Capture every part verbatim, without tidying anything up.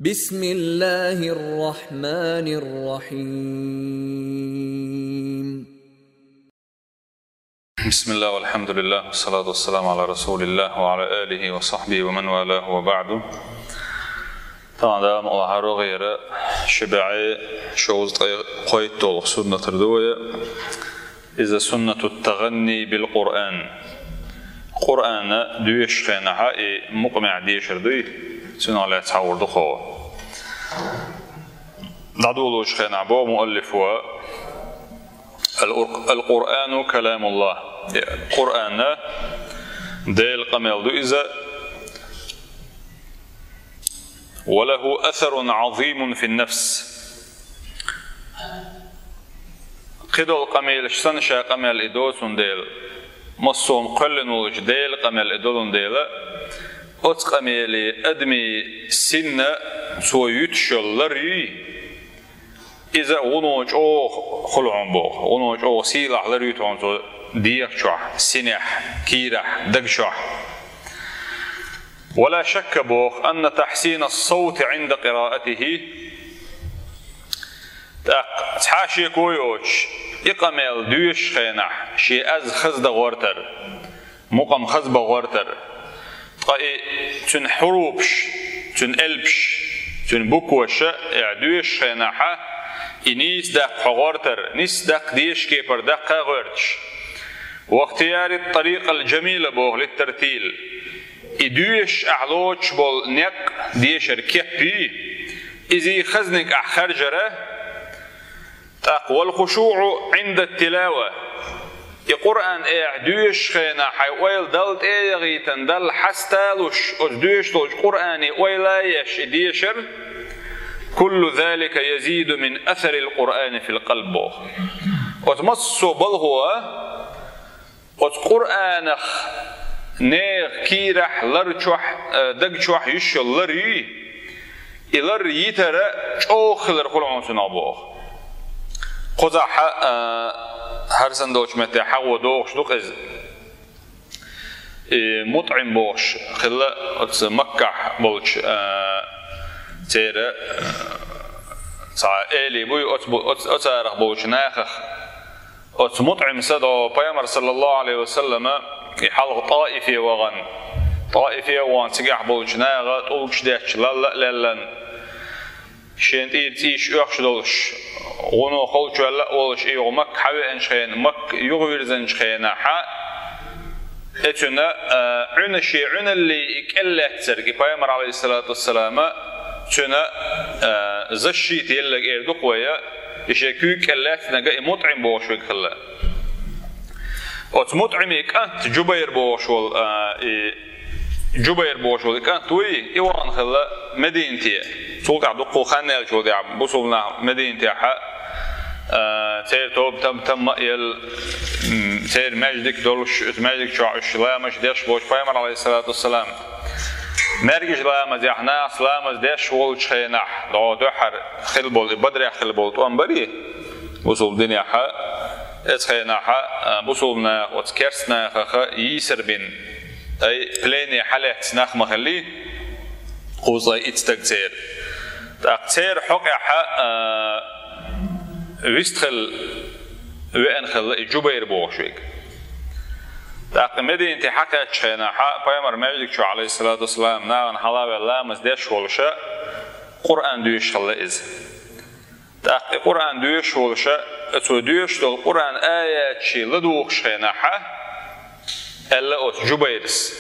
بسم الله الرحمن الرحيم. بسم الله والحمد لله والصلاة والسلام على رسول الله وعلى آله وصحبه ومن والاه وبعد. Тахана Дала мукъ лахь, хӀара гӀайра ши бӀаь шовзткъе кхойтталгӀа суннатара ду вай. Иза суннату ттагӀанни бил-Къуръан. Къуръан доьшучу хенахь и мукъамехь дешар дуй, цунах лаьцна хьахор ду кхо. ДӀадолочу хенахь боху муаллифо: «Ал-Къур-, ал-Къуръану каламуллах». Къуръан Делан къамел ду иза. «Ва лаху асарун Ӏазимун фин-нафс». Кхидолу къамелаш санна ша къамел и доцун дела, массо а кхоьллина волчу Делан къамел и долун дела, оцу къамеле адамийн синна цо юьтуш йолу лар юй, иза вуно чӀогӀа хуьлу хьуна боху, вуно чӀогӀа сийлахь лар юьту хьуна цо дегӀа чохь, синехь, кийрахь, даг чохь. «Ва ла шакка», боху, «анна тахьсина ас-савти Ӏинда къираатихи». ТӀаккха цхьа а шеко йоцуш, и къамел доьшучу хенахь шен аз хаза дан гӀортар, мукъам хаза бан гӀортар, ткъа и цуьнан хьурупаш, цуьнан элпаш, цуьнан букваш а, э, доьшучу хенахь и нийса даккха хьо гӀортар, нийса даккха дезачу кепара даккха а гӀоьртуш. «Ва ихтияри т-тарикъал джамила», боху, «лит-тартил». И доьшуш ахь лоцуш болу некъ, дешар кеп йий, иза хазниг ахь харжара, тӀаккха «вал хушуӀу Ӏинда т-тилава». И Къуръан ахь доьшучу хенахь хьайн ойла Далла тӀе а яхийтина, Далла хьаста а луш, оцу доьшуш долчу Къуръане ойла а еш и дешар, «куллу залика язиду мин асарил Къуръани фил къалб», боху. Оцу массо а балхо а, оцу Къуръанах нехан кийрахь, лар чохь, э, даг чохь юьсуш йолу лар юй, и лар йитар чӀогӀа хилар хуьлу хьуна цунах боху. Кхузахь, э, хӀара санна долчу метте хьахо дохуш ду-кх иза. И МутӀим бохуш хилла оцу Маккахь болчу, э, церан, э, цхьа эли буй, оцу бу-, оцу, оцарах болчу нахах. Оцу МутӀимс а дӀо Пайхамар, саллаллаху Ӏалайхи ва саллама, и хьалха ТӀаифе вахана, ТӀаифе а вахана, цигахь болчу наха тӀулгаш детташ лалла а леллан, шен тӀера цӀийш оьхуш долуш, гӀуно холчу ваьлла а волуш, и юха Макка хьавеанчу хенахь, Макка юхавирзинчу хенахь, э, цуьнан, э, Ӏуьнан, шен Ӏуьналлий и кӀел лаьцнарг, и Пайхамар, Ӏалайхиссалату вассалама, цуьнан, э, защита елларг эр ду-кх вай, и шен куьйга кӀел лаьцнарг и МутӀим бохуш верг хилла. Оцу МутӀиман кӀант Джубайр бохуш волу, а, и Джубайр бохуш волу и кӀант вуй, и вахана хилла Мединате. Цул тӀаьхьа дуккха хан яьллачул тӀаьхьа бусулба нах Мединатехь, а, церан тоба там-, тамма а елла, м, церан маьждиг долуш, оцу маьждиг чохь уьш ламазаш деш болчу Пайхамар, Ӏалайхиссалату вассалам, маьркӀажа ламазехь нахаца ламаз деш волчу хенахь, дӀо дуьххьара хилла болу, и Бадрехь хилла болу тӀом барий бусулба динехь, оцу хенахь, а, бусулба наха оцу керста нахах йийсар бина, ай, плене хьалаьцна нах ма хиллий, кхузткъе итт стаг церан. ТӀаккха церан хьокъехь, а, вистхилла веана хилла и Джубайр бохуш верг. ТӀаккха Мединате хьакхаьччу хенахь, Пайхамар маьждиг чу, Ӏалайхиссалату вассалам, нахана хьалаваьлла ламаз деш волуш, Къуръан доьшуш хилла иза. ТӀаккха и Къуръан доьшуш волуш, цо доьшуш долу Къуръан аяташ ладугӀуш хенахь, аьлла оцу Джубайрас: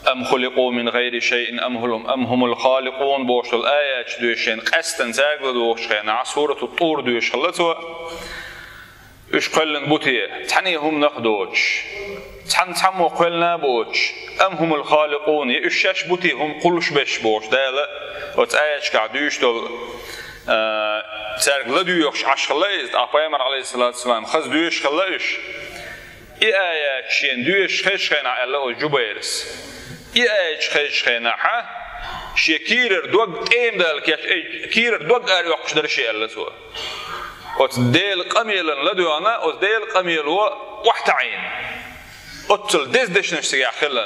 «Ам хуликъу мин гӀайри шайин, ам хулум, ам хумул халикъун», бохуш долу аяташ доьшуш шена къаьстина цаьрга ладугӀуш хенахь, Сурату ТӀур доьшуш хилла цо. Уьш кхоьллина бу те, цхьаьна хӀуманах а доцуш, цхьаьна цхьаммо кхоьллина а боцуш, ам хумул халикъун, я уьш шаьш бу те хӀума кхуллуш берш бохуш, Дала оцу аяташкахь дуьйцуш долу, а, цаьрга ладоьгӀуш Ӏаш хилла иза, ткъа Пайхамар, Ӏалайхиссалату вассалам, хаза доьшуш хилла уьш. И аяташ шена доьшуш хезачу хенахь, аьлла оцу Джубайрас. И аяташ хезачу хенахь, шен кийрара дог тӀема дала кечъян, ай, кийрара дог ара оьккхуш дара шен, аьлла цо. Оцу Делан къамелана ладоьгӀна, оцу Делан къамело охьатаӀийна. Оццул деза дешнаш цигахь хилла.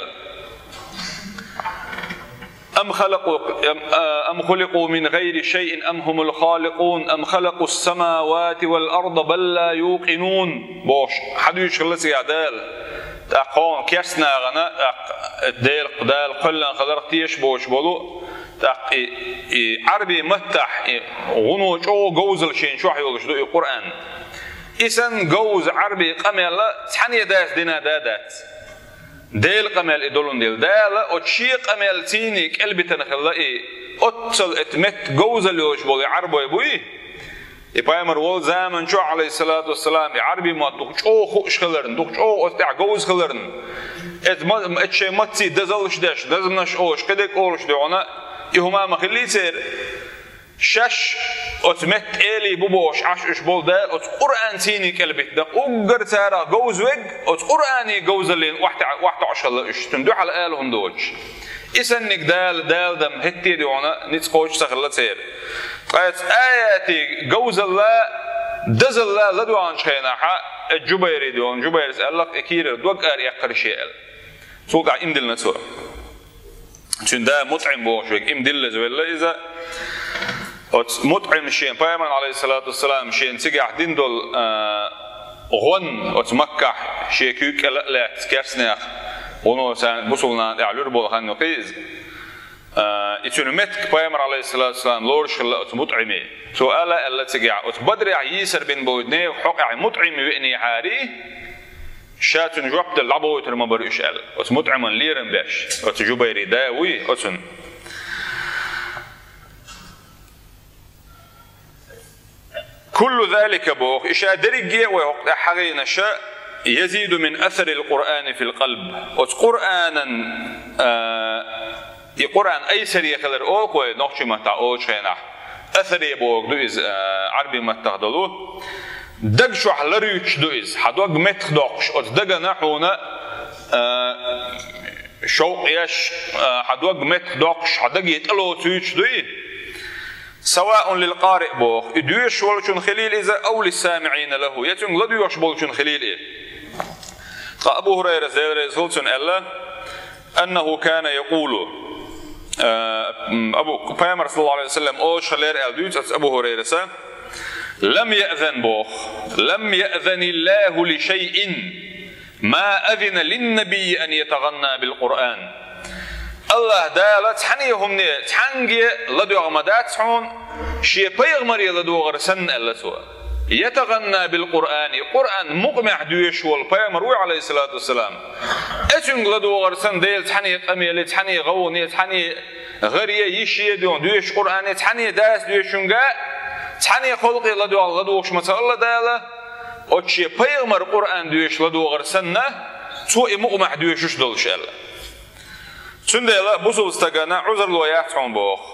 أم خلقوا، أم، أم خلقوا من غير شيء أم هم الخالقون أم خلقوا السماوات والأرض بل لا يوقنون. Бохуш, хьадуьйцуш хилла цигахь Дала. ТӀаккха хьуна керстанахана, тӀаккха Дела, Дала кхоьллина хиларх тешаш боцуш болу, тӀаккха и, и Ӏарбийн маттахь, и гӀуно чӀогӀа говзалла шен чохь йолуш ду и Къуръан. И санна говза Ӏарбийн къамел цхьаьна дац дина да дац. Делан къамел и долун дела. Дала оцу шен къамел цийний кӀелбитина хилла и, оццал эта метта говзалла йолуш болу и Ӏарбой буй. И пайхамар волу заман чохь, алейхиссалату вассалам, и Ӏарбийн мотт дукха чӀогӀа хууш хиларна, дукха чӀогӀа оцу тӀехь говза хиларна. Эта ма-, эта шайн маттаца дазаллаш деш, дазанаш олуш, кхидерг олуш дуьхьал, и хӀума ма хиллий церан. Шаьш оцу метта элий бу бохуш Ӏаш уьш болу Дала оцу Къуръан цийний кӀелбитина, уггар царах говза верг, оцу Къуръаний говзаллина охьатаӀ-, охьатаӀош хилла уьш, цуьнан дуьхьал ала хӀума доцуш. И санниг Дала, Дала дам хӀетте а дуьхьал ницкъ кхочуш ца хилла церан. Ткъа эца аятий говзалла, дазалла ладоьгӀначу хенахь, э, Джубайри дуьхьал, Джубайрас аьлла-кх, и кийрара дог ара эккхира шен аьлла. Цул тӀаьхьа иман диллина цо. Цуьнан да МутӀим бохуш верг иман диллаза велла иза. Оцу МутӀим шен пайхамарна, алейхиссалату вассалам, шена цигахь дина долу, а, гӀон оцу Маккахь шен куьйга кӀел а лаьцна керстанех, гӀуно царна бусулнана тӀехь луьра болу хан ю кхий иза. А, и цуьнан меттиг пайхамар, алейхиссалату вассалам, лоруш хилла оцу МутӀиме. Цо ала аьлла цигахь, оцу Бадрехь йийсар бина болу нехан хьокъехь МутӀим веанехьарий, ша цуьнан жоп делла дӀабохуьйтур ма бара уьш аьлла. Оцу МутӀиман лерам беш, оцу Джубайри да вуй, оцунна. Куллу залика боху, и ша дерриге а вай хӀокху тӀехь хьахийна ша, язиду мин асарил Къуръани фил къалб. Оцу Къуръанан, а, и Къуръан айсаре хилар олу-кх вай нохчийн маттахь олучу хенахь. Асаре бохург ду иза, а, Ӏарбийн маттахь долу. Даг чохь ларуьйтуш ду иза. Хьан дог меттах доккхуш, оцу дагана хьуна, а, шовкъ еш, а, хьан дог меттах доккхуш, хьан даге тӀелоцуьйтуш дуй. Саваун лил къариъ боху, и доьшуш волчун хилийла иза, ау лиссамиъина лаху, я цуьнга ладоьгӀуш болчун хилийла и. Ткъа Абу ХӀурайрас, Дела реза хуьлда цунна, аьлла, аннаху кана якъулу, а, м, Абу, пайхамар, саллаллаху алейхи ва саллям, олуш хилла аьлла дуьйцу оцу Абу ХӀурайраса, лам яъзан боху, лам яъзаниллаху ли шайъин ма азина линнабийи ан ятагӀанна бил Къуръан. Аллаха Дала цхьанне хӀумане, цхьаьнгге ладоьгӀа ма дац хьуна, шен пайхамаре ладогӀар санна, аьлла цо. ЯтагӀанна бил Къуръани, Къуръан мукъамехь доьшуш волу пайхамар вуй, алейхиссалату вассалам. Э, цуьнга ладогӀар санна, Дела цхьанне къамеле, цхьанне гӀовгӀане, цхьанне гӀаре, йише дуьйна доьшуш Къуръане, цхьанне дас доьшучуьнга, цхьанне халкъе ладоьгӀа, ладугӀуш ма ца хилла Дала. Оцу шен пайхамар Къуръан доьшуш ладогӀар санна, цо и мукъамехь доьшуш долуш аьлла. Цундела бусулба стагана Ӏузурло яц хьуна боху.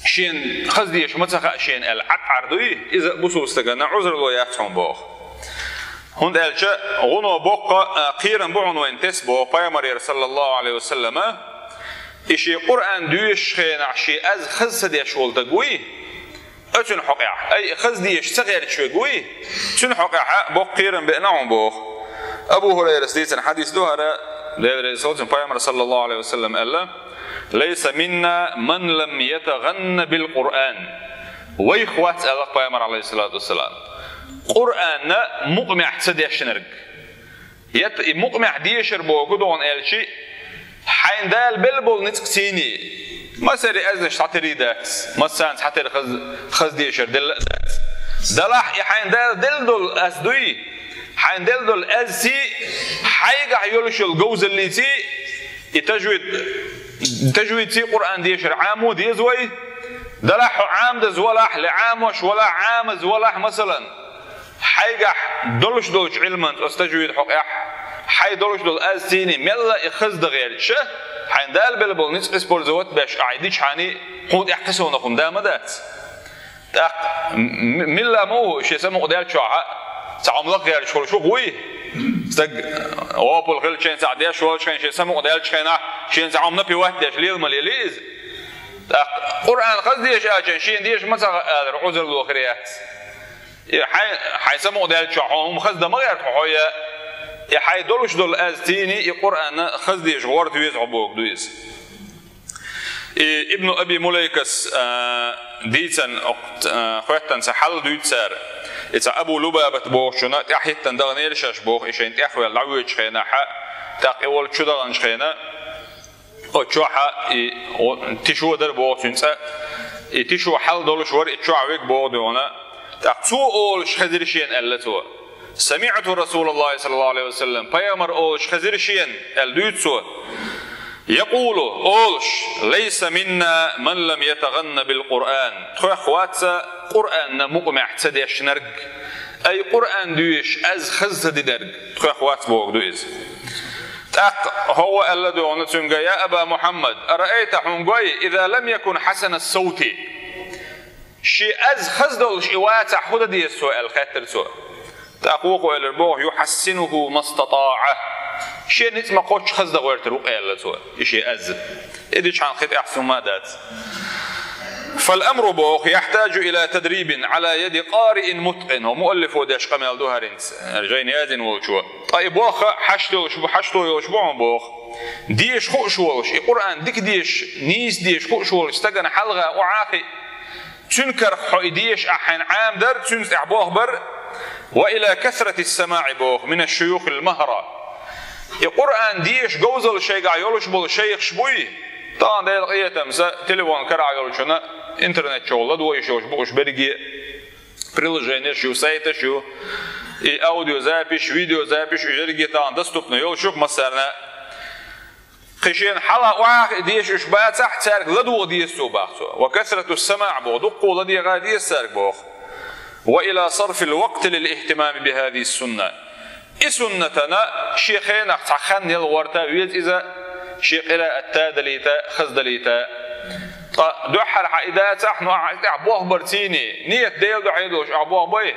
Шен хаза дезаш ма ца хаьа шена аьлла Ӏад Ӏар дуй, иза бусулба стагана Ӏузурло яц хьуна боху. ХӀунда аьлча гӀуно боккха, а, кхерам бу хьуна вайна тесна боху пайхамарера, саллаллаху алейхи ва саллама, и шен Къуръан доьшуш хенахь шен аз хаза ца деш волу даг вуй, оцуьнан хьокъехь, ай, хаза дезаш ца гӀерташ верг вуй, цуьнан хьокъехь боккха кхерам беана хьуна боху. Абу ХӀурайрас дийцина хьадис ду хӀара, Дела реза хуьлда цунна, пайхамар, саллаллаху алейхи ва саллам, аьлла, лайса минна ман лам ятагӀанна бил Къуръан. Вайх вац, аьлла пайхамар, алейхиссалату вассалам, Къуръанна мукъамехь ца дешнарг. Ят-, и мукъамехь дешар боху догӀун аьлчи, хьайн Дала белла болу ницкъ цийний. Масари аьзнаш цхьатерий дац, массарна цхьатера хаз-, хаза дешар делла а дац. Далахь и хьайн Дала делла долу аз дуй, хьайн делла долу аз ций, хьайгахь йолуш йолу говзаллий ций, и тажвид, тажвид ций Къуръан дешар Ӏамо деза вай. Далахь хьо Ӏамадаза валахь, ле Ӏамош валахь, Ӏамаза валахь, масалан. Хьайгахь долуш долчу Ӏилманца оцу тажвид хьокъехь, хьайн долуш долу аз цийний мелла и хаза дан гӀерташ, хьайн Дала белла болу ницкъ использовать беш ахь и дичхьана, хьуна тӀехь кхин совнах хӀума да ма дац. ТӀаккха м-, м-, милла ма ву, шен самукъадаьллачохь цхьа хӀума лакха гӀерташ хуьлуш ву-кх вуй? Стаг гӀопал хилча, шен цхьа деш волчу хенахь, шен самукъадаьллачу хенахь, шен цхьа хӀума напевать деш лела ма лелий иза. ТӀаккха Къуръан хаза деша аьлча, шена деша ма ца хаьа алар Ӏузурло хир яц. И хьайн, хьайн самукъадаьллачохь хьуна хӀума хаза дан ма гӀерта хьо, хьо я, и хьайн долуш долу аз цийний и Къуръан хаза деша гӀорта веза хьо боху ду иза. И Ибну Аби Мулайкас, а, дийцан, а, хоьттан цхьа хьал дуьйцу цара. И цхьа Абу Лубабат бохучунна тӀаьхьахӀиттан даханера шаьш боху, и шайна тӀехваьлла дӀавоьдучу хенахь, тӀаккха и волчу чу даханчу хенахь, о, чохь и, о, тишо дара боху цуьнан цӀа. И тишо хьал долуш вара и чохь вега боху дуьйна. ТӀаккха цо олуш хезира шена, аьлла цо. «Самиъту Расулаллахи саллаллаху алейхи ва саллям», пайхамар олуш хезира шена, аьлла дуьйцу цо. «Якъулу», олуш: «Лайса минна ман лам ятагӀанна бил Къуръан». Тхоьх вац Къуръанна мукъамехь ца дешнарг. Ай Къуръан дуьйш аз хаза ца динарг. Тхоьх вац боху ду иза. ТӀаккха хӀокхо аьлла дуьйна цуьнга: «Я Аба Мухьаммад, араайта, хьуна гой, иза лам якун хьасана саути». Шен аз хаза долуш и вацахь, хӀун дан деза цо, аьлла хаьттира цо. ТӀаккха вукхо элира боху: «Юхьассинуху мастатаӀа». Шен ницкъ ма-кхоччу хаза дан гӀоьртира ву-кх, аьлла цо, и шен аз. И дичхьана кхин тӀехь хӀумма дац. «Фал амру», боху, «яхьтаджу иля тадрибин аля яди къариин муткъин». Хьо муаллифо деш къамел ду хӀара хӀинца, жайна яздина волчо. Ткъа и боху хьашт йолуш бу, хьашто йолуш бу хьуна боху. Деша хууш волуш, и Къуръан дика деша, нийса деша хууш волуш стагана хьалха охьа а хиъ. Цуьнан карахь хьо и деша ахь хьайна Ӏамадар, цуьнца тӀехь болх бар. «Ва иля касратис самаӀи», боху, «мина шуюхил махӀра». И Къуръан деша говзалла шайгахь йолуш болу шайхаш буй? Тахана, Делан къинхетамца, телефон карахь йолчунна интернет чухула ладогӀа йиш йолуш бу уьш берриге. Приложенеш ю, сайташ ю, и аудиозапись, видеозапись, уьш ерриге тахана доступно йолуш ю-кх массарна. Кхин шена хьалха охьа а хиъ деша уьш бацахь, цаьрга ладогӀа деза цо, боху цо. «Ва касратус самаӀ», боху, дуккха ладегӀа деза цаьрга, боху. «Ва иля сарфил вакъти лил ихтимами би хазихис сунна». И суннатана шен хенахь цхьа хан яла гӀерта веза иза, шен къираат далийта, хаза далийта. Ткъа дуьххьара хьан и дацахь, ну, ахь тӀехь болх бар цийний, нийят Делан дуьхьа долуш ахь болх бай.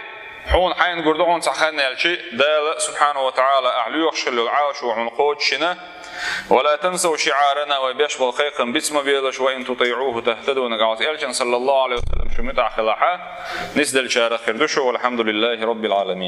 Хьуна хьайна гур ду хьуна цхьа хан яьлча, Дала субхьанаху ва тагӀала ахь лоьхуш хилла йолу Ӏалашо хьуна кхочушйина. «Ва ла тансав шиӀарана», вай беш болу кхайкхам биц ма белаш, «ва ин тутиӀуху тахтаду», нагахь Элчан, саллаллаху алейхи ва саллям, шу муьтӀахь хилахь, нисделлачарах хир ду шу, валхьамдулиллахи раббил Ӏаламин.